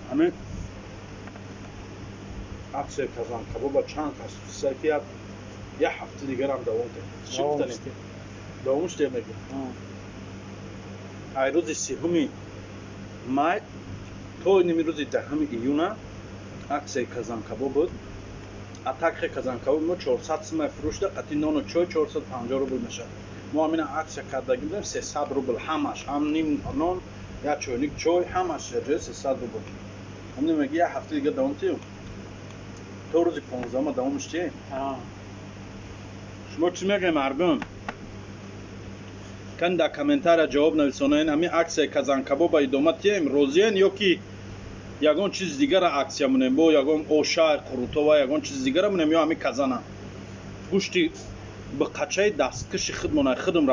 Ҳамин аксияи казанкабоба чанд кас пурсида, ки як ҳафта дигарам давом кунем. Чӣ гуфтанем? Давомш дем мегӯ. Ай рӯзи 30-уми май то ними рӯзи 10-уми июна аксияи казанкабоб буд. А такхе казанкабоб мо 400 сумай фурӯшда, қати нону чой 450 рубл мешавад. Мо ҳамина аксия кардагӣ будем, 300 рубл ҳамаш, ҳам ним нон, як чойник чой, ҳамаш ҷои 300 рубл. Ҳамин меги, як ҳафта дига давом тиём, то рӯзи 15-ума давомш тием. Шумо чӣ мегӯем, мардум? Кан дар комментария ҷавоб нависонаен. Ҳамин аксияи казанкабоба идома тием, розиен, ё ки ягон чизи дигара аксия монем, бо ягон оша, қурутова, ягон чизи дигара монем, ё ҳамин казана, гӯшти биқачаи дасткаши худмона худм.